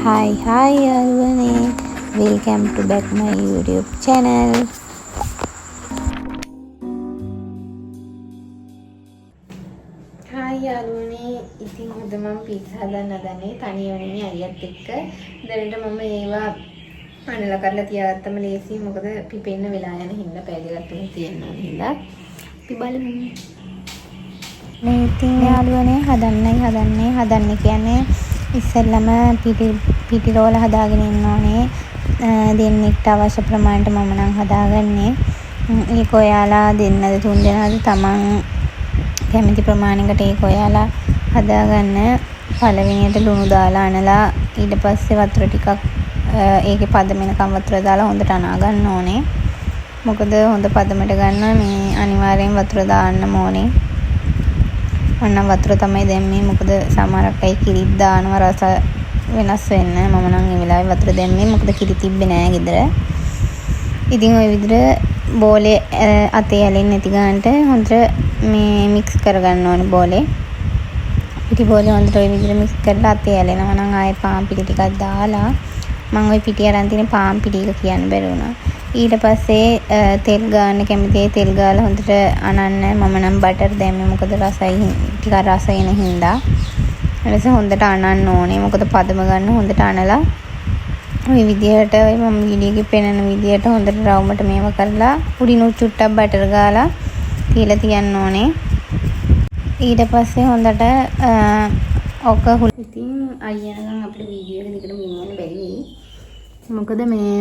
Hi hi යාළුවනේ, welcome to back my YouTube channel. Hi යාළුවනේ, ඉතින් අද මම පීට්සා හදන්න හදන්නේ තනියම නෙමෙයි, අයියත් එක්ක. දැනට මම ඒවා අනලා කරලා තියාගත්තම ලේසි, මොකද පිපෙන්න වෙලා යන හින්දා පැය දෙකක් තුනක් තියෙන්න ඕන හින්දා. අපි බලමු. මේ ඉතින් යාළුවනේ, හදන්නයි හදන්නේ. හදන්න කියන්නේ ඉස්සෙල්ලම පිටි පිටි රෝල හදාගෙන ඉන්න ඕනේ. දෙන්නෙක්ට අවශ්‍ය ප්‍රමාණයට මම නම් හදාගන්නේ. ඒක ඔයාලා දෙන්නද තුන් දෙනාද තමන් කැමති ප්‍රමාණයකට ඒක ඔයාලා හදාගන්න. පළවෙනියට ලුණු දාලා අනලා, ඊට පස්සේ වතුර ටිකක් ඒකේ පදම එනකම් වතුර දාලා හොඳට අනා ගන්න ඕනේ. මොකද හොඳ පදමට ගන්න මේ අනිවාර්යෙන් වතුර දාන්නම ඕනේ. මං නම් වතුර තමයි දැම්මේ, මොකද සමහරක් අය කිරිත් දානවා රස වෙනස් වෙන්න. මම නම් ඒ වෙලාවේ වතුර දැම්මේ, මොකද කිරි තිබ්බේ නෑ ගෙදර. ඉතින් ඔය විදිහට බෝලේ අතේ ඇලෙන්නේ නැති ගානට හොඳට මේ මික්ස් කරගන්න ඕනේ බෝලේ. පිටි බෝලේ හොඳට ඔය විදිහට මික්ස් කරලා, අතේ ඇලෙනවා නම් ආයේ පාන් පිටි ටිකක් දාලා. මං ඔය පිටි අරන් තියෙන පාන් පිටි එක කියන්න බැරි වුණා. ඊට පස්සේ තෙල් ගාන්න කැමති අය තෙල් ගාලා හොඳට අනන්න. මම නම් බටර් දැම්මේ, මොකද රසයි, ටිකක් රස එන හින්දා. ඊට පස්සේ හොඳට අනන්න ඕනේ, මොකද පදම ගන්න. හොඳට අනලා ඔය විදිහට, ඔය මම වීඩියෝ එකේ පෙන්නන විදිහට හොඳට රවුමට මේව කරලා, උඩිනුත් චුට්ටක් බටර් ගාලා තියලා තියන්න ඕනේ. ඊට පස්සේ හොඳට ඔක ඉතින් අයියා එනකන් අපිට වීඩියෝ එක දිගටම ගෙනියන්න බැරි වෙයි. මොකද මේ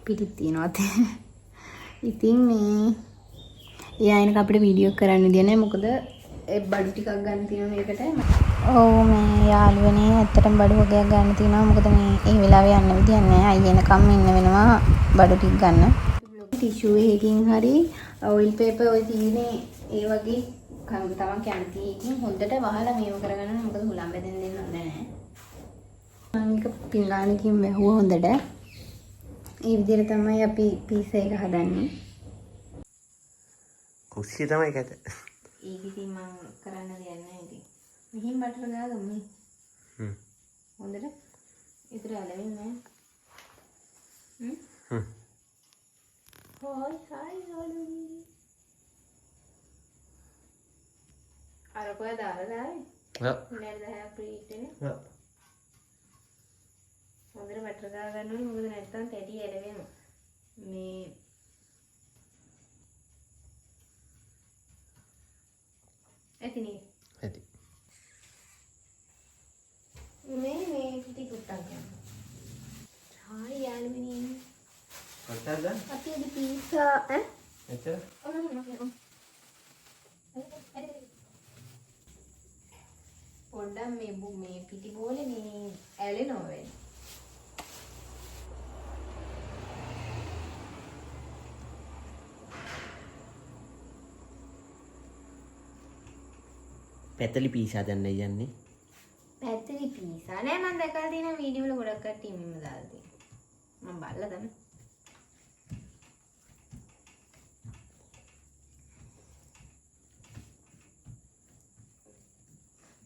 පිටිත් තියෙනවා අතේ. ඉතින් මේ එයා එනකන් අපිට වීඩියෝ කරන්න විදිය නෑ, මොකද ඒ බඩු ටිකක් ගන්න තියෙනවා මේකට. ඔව් මේ යාළුවනේ, ඇත්තටම බඩු වගයක් ගන්න තියෙනවා. මොකද මේ ඒ වෙලාවේ යන්න විදියක් නෑ. අයියා එනකම් ඉන්න වෙනවා බඩු ටික ගන්න. ටිෂු එකකින් හරි ඔයිල් පේපර් ඔය තියෙන්නේ ඒ වගේ තමන් කැමති එකකින් හොඳට වහලා මේව කරගන්න ඕනේ, මොකද හුලම් බැදෙන්න දෙන්න හොඳ නෑ. මම එක පිඟානකින් වැහුවා හොඳට. ඒ විදිහට තමයි අපි පීසා එක හදන්නේ. කුස්සිය තමයි කැත. ඒක ඉතින් මං කරන්න දෙයක් නෑ ඉතින්. මෙහින් බටර් ගාගමු නේ. හොඳට. ඉතින් ඇලවෙන්නේ නෑ. හ්ම්. හ්ම්. හොයි හායි යාළුවනේ. අර කොය දාලා දාවේ. ඔව්. විනාඩි 10ක් ප්‍රීට් වෙන. ඔව්. හොඳට බටර් ගා ගන්න ඕනේ, මොකද නැත්තම් තැටි ඇලවෙනවා. මේ ඇතිනේ. ඇති. මේ මේ පිටි කුට්ටක් ගන්න. හායි යාළුවනේ. කොච්චරද? අපි අද පීසා ඈ එච්චර? පොඩ්ඩක් මේ මේ පිටි බෝලේ මේ ඇලෙනවා වෙන්නේ. පැතලි පීසා දැන් යන්නේ. පැතලි පීසා නෑ, මං දැකලා තියෙන වීඩියෝ වල ගොඩක් කට්ටිය මෙහෙම දාලා තියෙනවා. මං බලලා තමයි.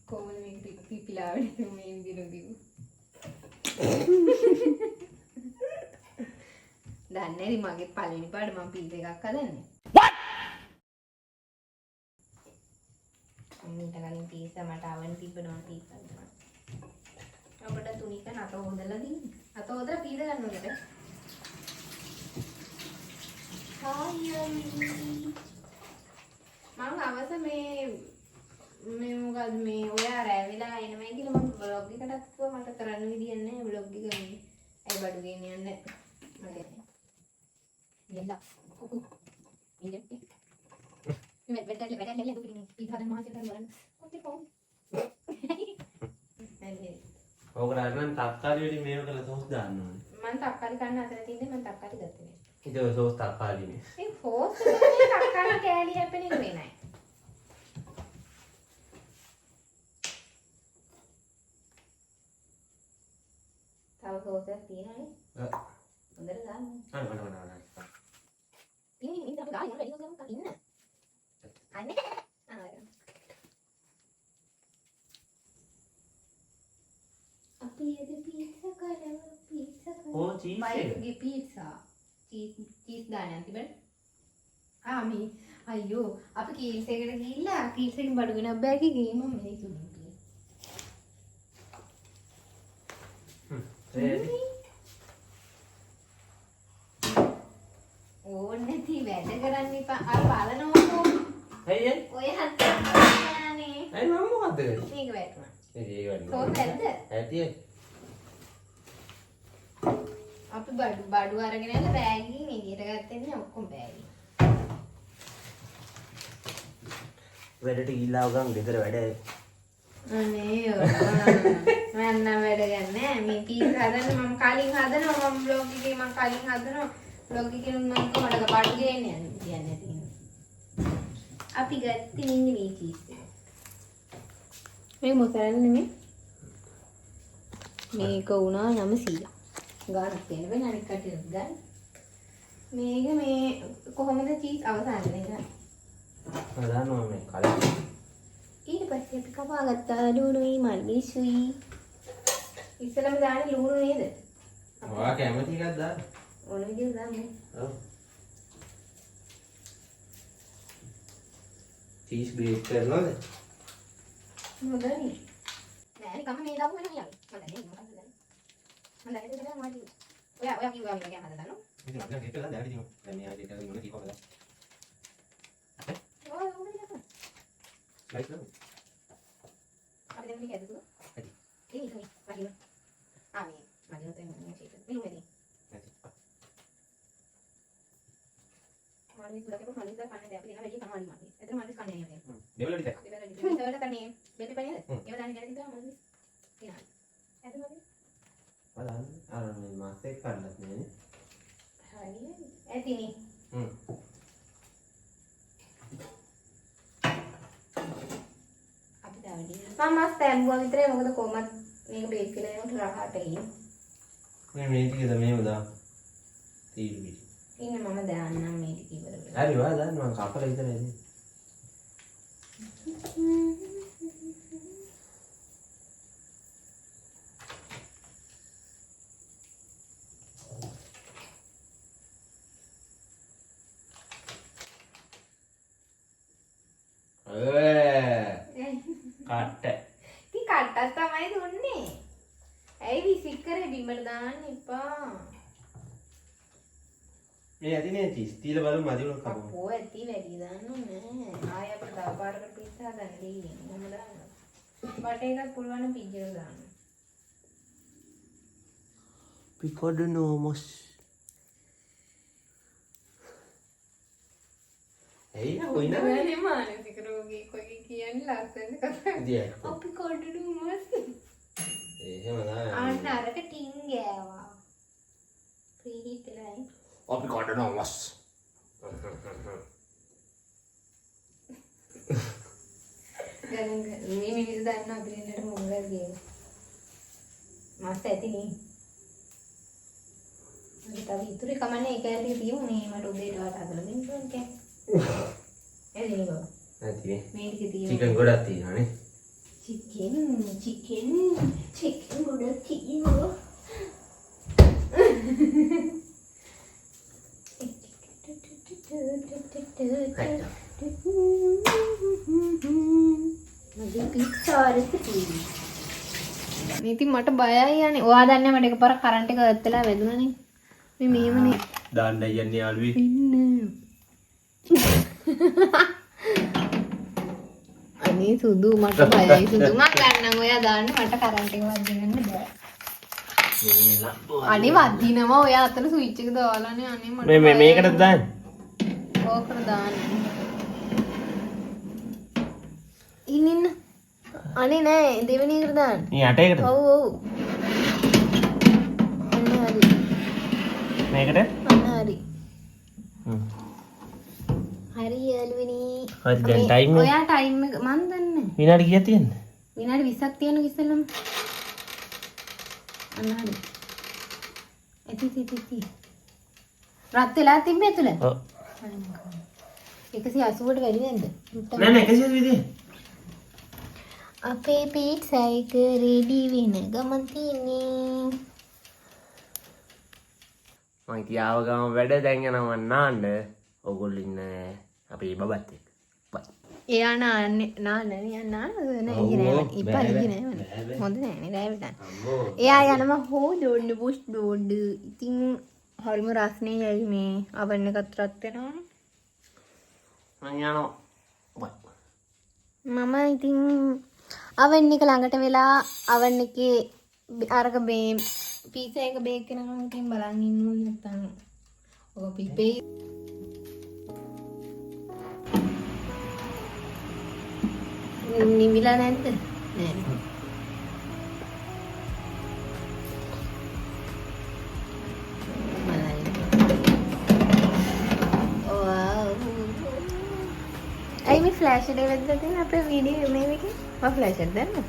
කොහොමද මේක පිපිලා වෙන්නේ මේ විදිහට කිව්ව? දන්නේ නෑ ඉතින්, මගේ පළවෙනි පාර මං පීසා එකක් හදන්නේ. මම ඊට කලින් පීසා මට අවන් තිබ්බ නම පීසා හදනවා. අපට තුනිකන අත හොදලා දින්න. අත හොදලා පීසා ගන්න ඕනද? හායි අයියේ. මං අවස මේ මේ මොකද මේ ඔයා රෑ වෙලා එනවයි කියලා මම බ්ලොග් එකටත් කිව්වා, මට කරන්න විදියක් නෑ බ්ලොග් එක මේ. ඇයි බඩු ගෙන්න යන්න මට. යන්න. ඉන්න. මේ වැඩ වැඩ වැඩ වැඩ පීසා හදන්න මහන්සි වෙලා බලන්න. කොච්චර පවුද? හරි. ඕකට අර නම් තක්කාලි වලින් මේව කරලා සෝස් දාන්න ඕනේ. මං තක්කාලි කන්න අතර තින්නේ, මං තක්කාලි ගත්තේ නෑ. ඉතින් ඔය සෝස් තක්කාලිනේ. ඒ සෝස් එකේ තක්කාලි කෑලි හැපෙන එක වෙනයි. තව සෝස් එකක් තියෙනවනේ. ඔව්. හොඳට දාන්න. අන්න අන්න අන්න අන්න. ඉන්න ඉන්න, අපි ගාන වැඩි ගමු ඉන්න. අනේ. ආ. අපි අද කෝ චීස් එක? වයිෆ්ගේ පීට්සා. චීස් චීස් දාන්න තිබෙන. ආ මේ අයියෝ අපි කීල්ස් එකට ගිහිල්ලා කීල්ස් එකෙන් බඩු ගෙන බෑග් එකේ මම මේ තුනේ. ඕනේ නැති වැඩ කරන්න එපා. අර බලනවකෝ. ඇයි ඇයි? ඔය හත් නේ. ඇයි මම මොකද්ද කරේ? මේක වැටුණා. ඒක වැටුණා. සෝස් ඇද්ද? ඇති. අපි බඩු බඩු අරගෙන යන බෑග් එකකින් එළියට ගත්තේ නෑ ඔක්කොම බෑග් එකේ. වැඩට ගිහිල්ලා ආව ගමන් ගෙදර වැඩ අනේ ඔව්. මම නම් වැඩ ගන්නෑ. මේ පීස් හදන්න මම කලින් හදනවා. මම බ්ලොග් එකේ මම කලින් හදනවා. බ්ලොග් එකේ මම කොහමද බඩු ගේන්න යන්නේ කියන්නේ තියෙනවා. අපි ගත්තේ මෙන්න මේ චීස් එක. මේ මොසරෙල්ලා නෙමෙයි. මේක වුණා 900. ගානක් තියෙන වෙන අනික් කටියට ගන්න. මේක මේ කොහොමද චීස් අවසාන නේද? හදනවා මේ කලින්. ඊට පස්සේ අපි කපා ගත්තා ලුණුයි මල් මිරිසුයි. ඉස්සෙල්ලම දාන්නේ ලුණු නේද? ඔයා කැමති එකක් දාන්න. ඕන විදිහට දාන්න. ඔව්. චීස් ග්‍රේට් කරනවද? මොකද? නෑ නිකම්ම මේ දාපු වෙන නියම. මම දන්නේ මොකක්ද දන්නේ. මම දන්නේ දෙයක් මම කිව්වා. ඔයා ඔයා කිව්වා මේ වගේ හදලා දාන්න. ඉතින් අපි නම් ගෙට වෙලා දැන් ඉතින් දැන් මෙයා ගෙට වෙලා ඉන්න කීපම දාන්න. ඔය ඔය විදිහට. ලයිට් නෝ. අපි දැන් මේක ඇදුවා. ඇති. ඒ ඉතින් මගින. ආ මේ මගින තේ මේ චීස්. මේ ලුණු ඇති. මල්ලි තුලක මල්ලි දාලා කන්නේ දැන් අපි දෙන වැඩි කනවා මල්ලි. එතන මල්ලි කන්නේ නෑ. දෙවල ටික. දෙවල ටික. දෙවල කන්නේ. බෙල්ල පන්නේ නේද? ඒව දාන්නේ ගැන තිබ්බා මල්ලි. තියනවා. ඇද මල්ලි? බලන්න අර මේ මාස් එක කඩලත් නෑනේ. හරි. ඇතිනේ. හ්ම්. අපි තව ටිකක්. මම මස් තැඹුවා විතරයි මොකද කොහොමත් මේක බේක් වෙලා යනකොට රහට එන්නේ. මේ මේ ටිකද මෙහෙම දාන්න. තීරු පිටි. ඉන්න මම දාන්නම් මේ ටික ඉවර වෙලා. හරි ඔයා දාන්න මං කපලා විතරයි දෙන්නේ. කට්ට. ඉතින් කට්ටක් තමයි දුන්නේ. ඇයි විසික් කරේ බිමට දාන්න එපා. මේ ඇති නේ චීස් තියලා බලමු මදි වුණොත් කපමු. අපෝ ඇති වැඩි දාන්න ඕනේ නෑ. ආයෙ අපිට තව පාරකට පිස්සා හදන්න දෙන්නේ. මොහොම දාන්න. බට එකක් පුළුවන් නම් පිජ්ජා දාන්න. පිකොඩනෝමොස්. ඇයි හොයිනා? ඔයානේ මානසික රෝගීෙක් වගේ කියන්නේ ලස්සන කතා. ඉතින් අපි කොඩඩු මස්. එහෙම නෑ. අන්න අරක ටින් ගෑවා. ප්‍රීහීට් වෙලා නේ. අපි කොඩනෝමොස්. ගණන් මේ මිනිස්සු දන්නවා අපි දෙන්නට මොකක්ද කියලා. මස් ඇති නේ. මට තව ඉතුරු කමන්නේ ඒක ඇල්ලි තියමු මේ මට උදේට වට හදලා දෙන්න ඕන කෑ. ඇති නේ බබා. ඇති නේ. මේ ටික තියමු. චිකන් ගොඩක් තියෙනවා නේ. චිකන් චිකන් චිකන් ගොඩක් තියෙනවා. මගේ පිස්සා රෙසිපි. ඉතින් මට බයයි යන්නේ. ඔයා දන්නේ මට එකපාර කරන්ට් එක ඇත් වෙලා වැදුණානේ. මේ මෙහෙමනේ. දාන්න යන්නේ යාළුවේ. ඉන්න. අනේ සුදු මට බයයි සුදු මං ගන්නම් ඔයා දාන්න මට කරන්ට් එක වදින්න බෑ. අනේ වදිනවා ඔයා අතන ස්විච් එක දාලානේ අනේ මට මේ මේ බයයි. මේකටද දාන්න? ඕකට දාන්න. ඉන්න ඉන්න. අනේ නෑ දෙවෙනි එකට දාන්න. මේ යට එකටද? ඔව් ඔව්. අන්න හරි. මේකට? අන්න හරි. හ්ම්. හරි යාළුවනි. හරි දැන් ටයිම් එක ඔයා ටයිම් එක මන් දන්නේ නෑ. විනාඩි කීයක් තියෙන්නේ? විනාඩි 20ක් තියෙනකෝ ඉස්සෙල්ලම. අන්න හරි. ඇති ඇති ඇති. රත් වෙලා තිබ්බේ ඇතුළ? ඔව්. 180ට වැඩි නැද්ද? නෑ නෑ 180 විදිය. අපේ පීට්සා එක රෙඩි වෙන ගමන් තියෙන්නේ. මං ඉතින් ආව ගමන් වැඩ දැන් යනවා මං නාන්න. ඔයගොල්ලෝ ඉන්න අපේ බබත් එක්ක. බයි. එයා නාන්නේ නාන්න නේ යන්න නානද නෑ ඊයේ නෑ ඉපා ඊයේ නෑ හොඳ නෑ නේ රෑ වෙලා. එයා යනවා හොදන්න බුෂ් දෝඩ. ඉතින් හරිම රස්නේ යයි මේ අවන් එකත් රත් වෙනවනේ. මං යනවා. බයි. මම ඉතින් අවන් එක ළඟට වෙලා අවන් එකේ අරක මේ පීසා එක බේක් වෙනකන් ඉතින් බලන් ඉන්න ඕනේ නැත්තම් ඔක පිපෙයි. නිවිලා නැද්ද? නෑ නේ. බලන්න. ඔව්. ඇයි මේ ෆ්ලෑෂ් එක වැදලා තියෙන්නේ අපේ වීඩියෝ මේ එකේ? මම ෆ්ලෑෂ් එක දැම්මා.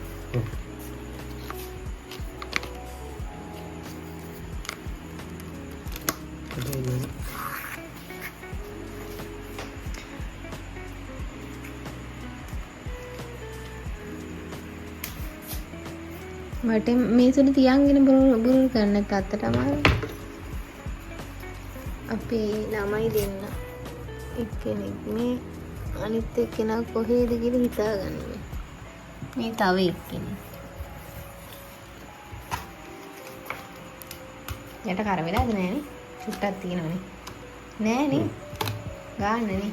මට මේ සුළු තියන්ගෙන බුරුල් බුරුල් කරන්න අත්තට අමාරුයි. අපේ ළමයි දෙන්න එක්කෙනෙක් මේ අනිත් එක්කෙනා කොහේද කියලා හිතා ගන්න බෑ. මේ තව එක්කෙනෙක්. යට කර වෙලාද නෑනේ? චුට්ටක් තියෙනවනේ. නෑනේ. ගන්නනේ.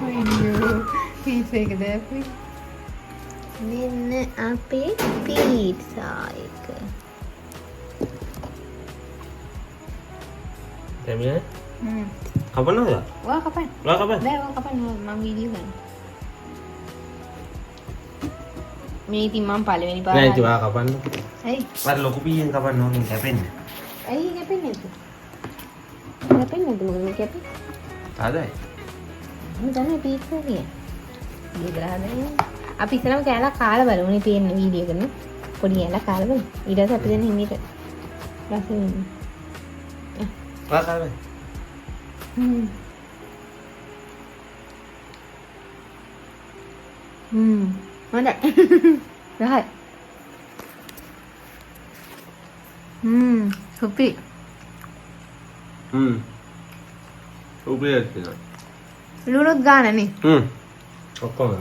අයියෝ පීස් එක දැප්පේ. මෙන්න අපේ පීට්සා එක. දැන් මේ කපනවද? ඔයා කපන්න. ඔයා කපන්න. නෑ ඔයා කපන්න මම වීඩියෝ කරනවා. මේ ඉතින් මම පළවෙනි පාර. නෑ ඉතින් ඔයා කපන්න. ඇයි? අර ලොකු පීයෙන් කපන්න ඕනේ කැපෙන්නේ. ඇයි කැපෙන්නේ නැද්ද? කැපෙන්නේ නැද්ද මොකද මේ කැපෙන්නේ? තදයි. මම දන්නේ පීට්සා කියන්නේ. ගෙදර හදන්නේ. අපි ඉස්සරම කෑල්ලක් කාලා බලමු නේ පේන්නේ වීඩියෝ එකනේ. පොඩි කෑල්ලක් කාලා බලමු. ඊට පස්සේ අපි දෙන්න හිමීට රස වෙන්නේ. ඔයා කාලා. හොඳයි. රහයි. සුපි. උපරිමයි තියෙනවා. ලුණුත් ගානනේ. ඔක්කොම.